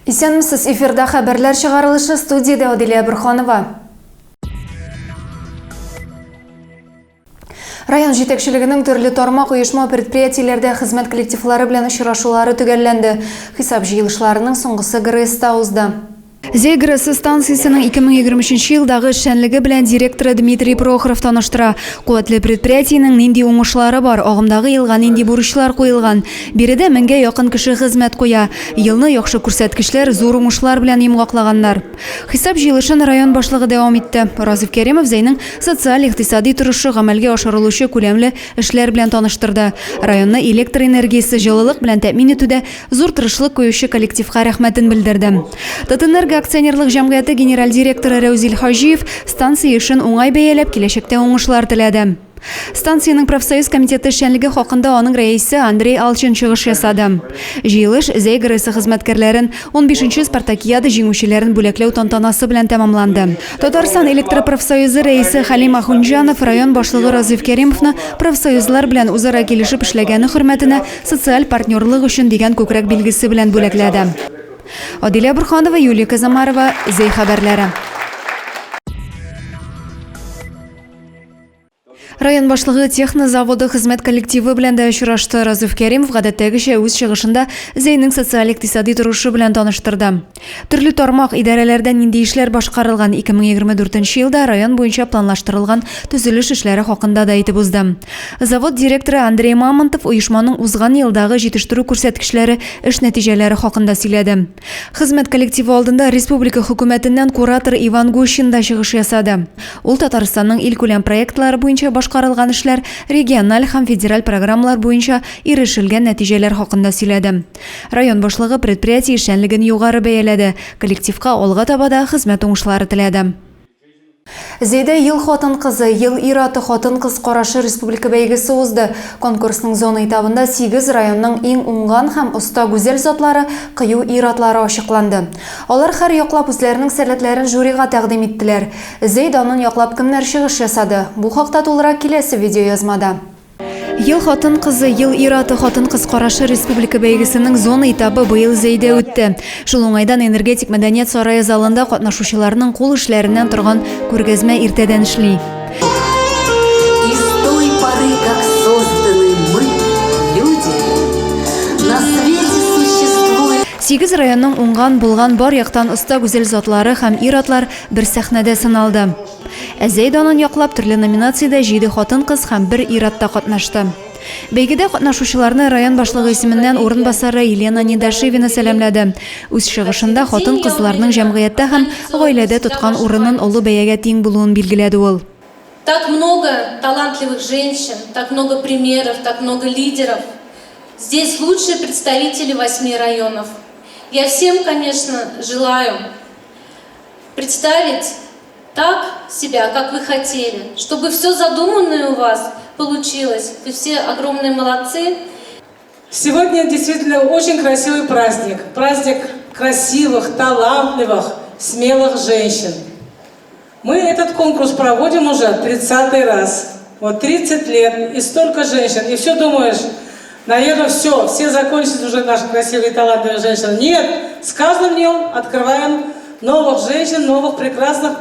Исәнмесез, эфирда хәбәрләр чыгарылышы, студиядә Адилә Борханова. Район җитәкчелегенең төрле тармак оешма предприятиеләрдә хезмәт коллективлары белән очрашулары төгәлләнде. Хисап җыелышларының соңгысы ГРСта узды. Зәй ГРЭСы станциясенең 2023 елдагы эшчәнлеге белән директоры Дмитрий Прохоров таныштыра. Куәтле предприятиенең нинди уңышлары бар, агымдагы елга нинди бурычлар куелган? Биредә меңгә якын кеше хезмәт куя. Елны яхшы күрсәткечләр, зур уңышлар белән йомгаклаганнар. Хисап җыелышын район башлыгы дәвам итте. Разиф Кәримов Зәйнең социаль-икътисади торышы, гамәлгә ашырылучы күләмле эшләр белән таныштырды. Районны электр энергиясе, җылылык белән тәэмин итүдә Зур тырышлык куючы коллективка рәхмәтен белдерде. Татэнерго акционерлык җәмгыяте генераль директоры Рәүзил Хаҗиев станция эшен уңай бәяләп, киләчәктә уңышлар теләде. Станциянең профсоюз комитеты эшчәнлеге хакында аның рәисе Андрей Алчин чыгыш ясады. Җыелыш Зәй ГРЭСы хезмәткәрләрен, унбишенче спартакиада җиңүчеләрен бүләкләү тантанасы белән тәмамланды. Татарстан электропрофсоюзы рәисе Хәлим Ахунҗанов район башлыгы Разиф Кәримовны профсоюзлар белән үзара килешеп эшләгәне хөрмәтенә Социаль партнерлык өчен дигән күкрәк билгесе белән бүләкләде. Адилә Борһанова, Юлия Казамарова, Зәй хәбәрләре. Район башлыгы Техно заводы хезмәт коллективы белән дә очрашты. Разиф Кәримов гадәттәгечә үз чыгышында Зәйнең социаль-икътисади торышы белән таныштырды. Төрле тармак, идарәләрдә нинди эшләр башкарылган, 2024 нче елда район буенча планлаштырылган төзелеш эшләре хакында да әйтеп узды. Завод директоры Андрей Мамонтов оешманың узган елдагы җитештерү күрсәткечләре, эш нәтиҗәләре хакында сөйләде. Хезмәт коллективы алдында республика хөкүмәтеннән куратор Иван Гущин да чыгыш ясады. Ул Татарстанның илкүләм проектлары буенча башкарылган эшләр, региональ һәм федераль программалар буенча ирешелгән нәтиҗәләр хакында сөйләде. Район башлыгы предприятие эшчәнлеген югары бәяләде, коллективка алга таба да хезмәт уңышлары теләде. Зәйдә Ел хатын-кызы, ел ир-аты хатын-кыз карашы республика бәйгесе узды. Конкурсның зона этабында сигез районның иң уңган һәм оста гүзәл затлары, кыю ир-атлары ачыкланды. Алар һәр яклап үзләренең сәләтләрен жюрига тәкъдим иттеләр. Зәй данын яклап кемнәр чыгыш ясады? Бу хакта тулырак киләсе видеоязмада. Ел хатын-кызы, ел ир-аты хатын-кыз карашы республика бәйгесенең зона этабы быел Зәйдә үтте. Шул уңайдан Энергетик мәдәният сарае залында катнашучыларның кул эшләреннән торган күргәзмә иртәдән эшли. И с той поры, как созданы мы, люди, на свете существует. Сигез районның уңган, булган, бар яктан оста гүзәл затлары һәм ир-атлар бер сәхнәдә сыналды. Ә Зәй данын яклап төрле номинациядә җиде хатын-кыз һәм бер ир-ат та катнашты. Бәйгедә катнашучыларны район башлыгы исеменнән урынбасары Елена Недошивина сәламләде. Үз чыгышында хатын-кызларның җәмгыятьтә һәм гаиләдә тоткан урынын олы бәягә тиң булуын билгеләде ул. Так много талантливых женщин, так много примеров, так много лидеров. Здесь лучшие представители восьми районов. Я всем, конечно, желаю представить так себя, как вы хотели, чтобы все задуманное у вас получилось. Вы все огромные молодцы. Сегодня действительно очень красивый праздник. Праздник красивых, талантливых, смелых женщин. Мы этот конкурс проводим уже 30 раз. Вот 30 лет и столько женщин. И все думаешь, наверное, все, все закончились уже наши красивые талантливые женщины. Нет, с каждым днем открываем новых женщин, новых прекрасных,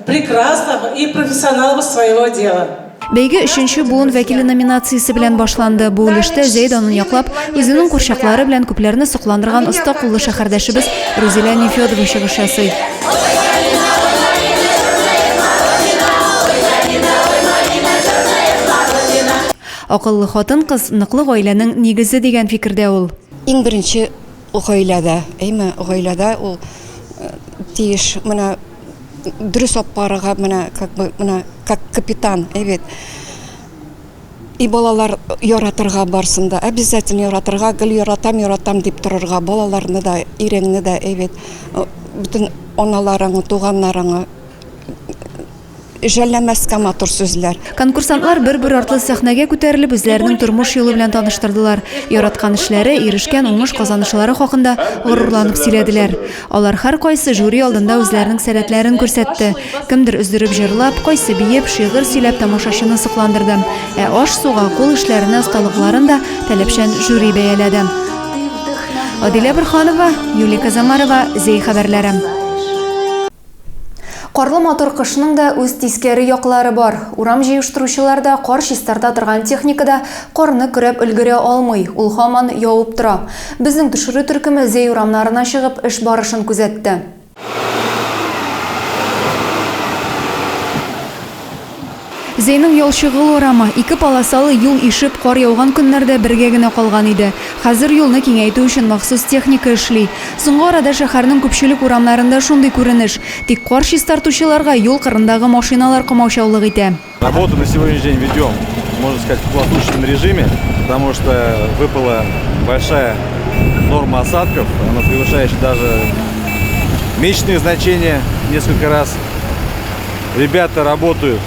прекрасных и профессионалов своего дела. Бәйге Өченче буын вәкиле номинациясе белән башланды. Бу өлештә Зәй данын яклап, үзенең курчаклары белән күпләрне сокландырган оста куллы шәһәрдәшебез Рузилә Нефедова чыгыш ясый. Акыллы хатын-кыз, ныклы гаиләнең нигезе дигән фикердә ул. Иң беренче гаиләдә, әйме, гаиләдә ул тиеш менә дөрес алып барырга, менә как бы менә как капитан, әйбәт. И балалар яратырга барсын да, обязательно яратырга, гел яратам, яратам дип торырга, балаларны да, иреңне дә, әйбәт, бөтен аналарыңны, туганнарыңны. Жәлләмәскә матур сүзләр. Конкурсантлар бер-бер артлы сәхнәгә күтәрелеп, үзләренең тормыш юлы белән таныштырдылар. Яраткан эшләре, ирешкән уңыш-казанышлары хакында горурланып сөйләделәр. Алар һәркайсы жюри алдында үзләренең сәләтләрен күрсәтте. Кемдер өздереп җырлап, кайсы биеп, шигырь сөйләп тамашачыны сокландырды. Ә аш-суга, кул эшләренә осталыкларын да таләпчән жюри бәяләде. Адилә Борһанова, Юлия Казамарова, Зәй хәбәрләре. Карлы матур кышның да үз тискәре яклары бар. Урам җыештыручылар да, кар чистарта торган техника да карны көрәп өлгерә алмый, ул һаман явып тора. Безнең төшерү төркеме Зәй урамнарына чыгып, эш барышын күзәтте. Зәйнең Ялчыгыл урамы, ике полосалы юл ишеп, кар яуган көннәрдә бергә генә калган иде. Хәзер юлны киңәйтү өчен махсус техника эшли. Соңгы арада шәһәрнең күпчелек урамнарында шундый күренеш. Тик кар чистартучыларга юл кырындагы машиналар комаучаулык итә. Работу на сегодняшний день ведем, можно сказать, в круглосуточном режиме, потому что выпала большая норма осадков, она превышающая даже месячные значения несколько раз. Ребята работают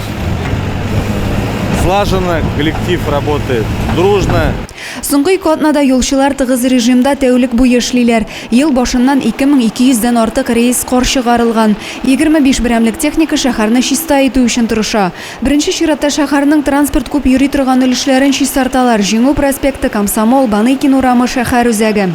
слаженно, коллектив работает дружно. Соңгы ике атнада юлчылар тыгыз режимда тәүлек буе эшлиләр. Ел башыннан 2200 дән артык рейс кар чыгарылган. 25 берәмлек техника шәһәрне чиста итү өчен тырыша. Беренче чиратта шәһәрнең транспорт күп йөри торган өлешләрен чистарталар, Җиңү проспекты, Комсомол, Баныйкин урамы, шәһәр үзәге.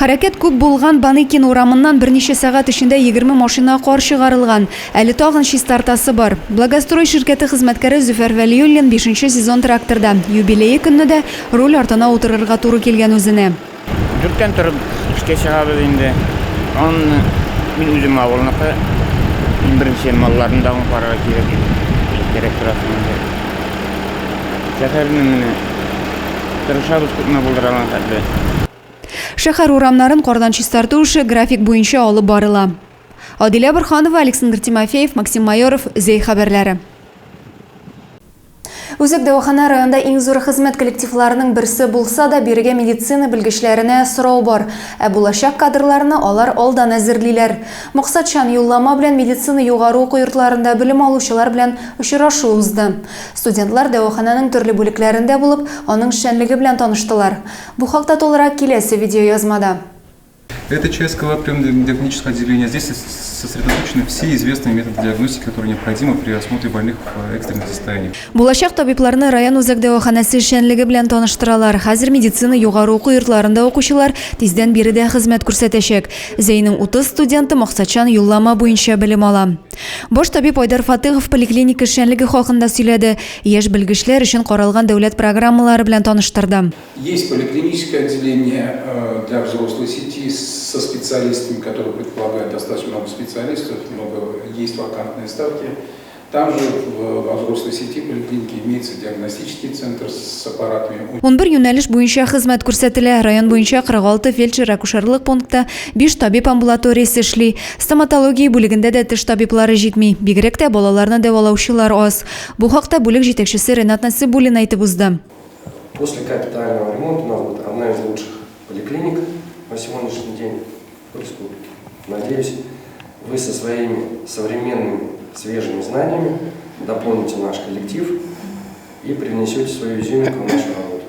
Хәрәкәт күп булган Баныйкин урамыннан берничә сәгать эчендә 20 машина кар чыгарылган. Әле тагын чистартасы бар. Благострой ширкәте хезмәткәре Зөфәр Вәлиуллин бишенче сезон тракторда. Юбилее көнне дә руль артына утырырга туры килгән үзенә. Дүрттән торып эшкә чыгабыз инде. Анны мин үзем авылныкы. Иң беренче малларны да карарга кирәк. Иртәрәк торасың инде. Шәһәрнең менә тырышабыз күпме булдыра алган хәтле. Шәһәр урамнарын кардан чистарту эше график буенча алып барыла. Адилә Борһанова, Александр Тимофеев, Максим Майоров, Зәй хәбәрләре. Үзәк дәваханә районда иң зур хезмәт коллективларының берсе булса да, бирегә медицина белгечләренә сорау бар. Ә булачак кадрларны алар алдан әзерлиләр. Максатчан юллама белән медицина югары уку йортларында белем алучылар белән очрашу узды. Студентлар дәваханәнең төрле бүлекләрендә булып, аның эшчәнлеге белән таныштылар. Бу хакта тулырак киләсе видеоязмада. Это часть приемно-диагностического отделения. Здесь сосредоточены все известные методы диагностики, которые необходимы при осмотре больных в экстренных состояниях. Булачак табибларны район үзәк дәваханәсе эшчәнлеге белән таныштыралар. Хәзер медицина югары уку йортларында укучылар тиздән биредә хезмәт күрсәтәчәк. Зәйнең 30 студенты максатчан юллама буенча белем ала. Баш табиб Айдар Фатыхов поликлиника эшчәнлеге хакында сөйләде, яшь белгечләр өчен каралган дәүләт программалары белән таныштырды. Есть поликлиническое отделение э, для взрослой сети со специалистами, которые предполагают достаточно много специалистов, много есть вакантные ставки. Там же во взрослой сети поликлиники имеется диагностический центр с аппаратами. 11 юнәлеш буенча хезмәт күрсәтелә. Район буенча 46 фельдшер-акушерлык пункты, 5 табиб амбулаториясе эшли. Стоматология бүлегендә дә теш табиблары җитми. Бигрәк тә балаларны дәвалаучылар аз. Бу хакта бүлек җитәкчесе Ренат Насыйбуллин әйтеп узды. После капитального ремонта у нас будет одна из лучших поликлиник на сегодняшний день в республике. Надеюсь, вы со своими современными свежими знаниями дополните наш коллектив и привнесете свою изюминку в нашу работу.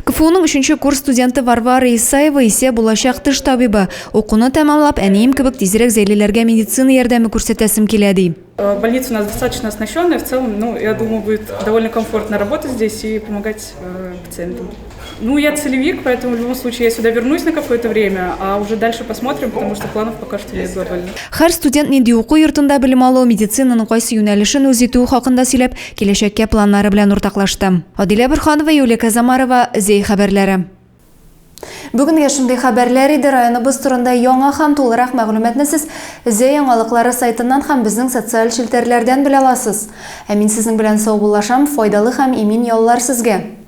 КФУның өченче курс студенты Варвара Исаева исә булачак теш табибы. Укуны тәмамлап, әнием кебек тизрәк зәйлеләргә медицина ярдәме күрсәтәсем килә, ди. Э, больница у нас достаточно оснащенная, в целом, ну, я думаю, будет довольно комфортно работать здесь и помогать э, пациентам. Ну, я целевик, поэтому в любом случае я сюда вернусь на какое-то время, а уже дальше посмотрим, потому что планов пока что нет глобально. Һәр студент нинди уку йортында белем алу, медицинаның кайсы юнәлешен үз итүе хакында сөйләп, киләчәккә планнары белән уртаклашты. Адилә Борһанова, Юлия Казамарова, Зәй хәбәрләре. Бүгенгә шундый хәбәрләр иде. Районыбыз турында яңа һәм тулырак мәгълүматны сез Зәй яңалыклары сайтыннан һәм безнең социаль челтәрләрдән белә аласыз. Ә мин сезнең белән саубуллашам. Файдалы һәм имин яллар сезгә!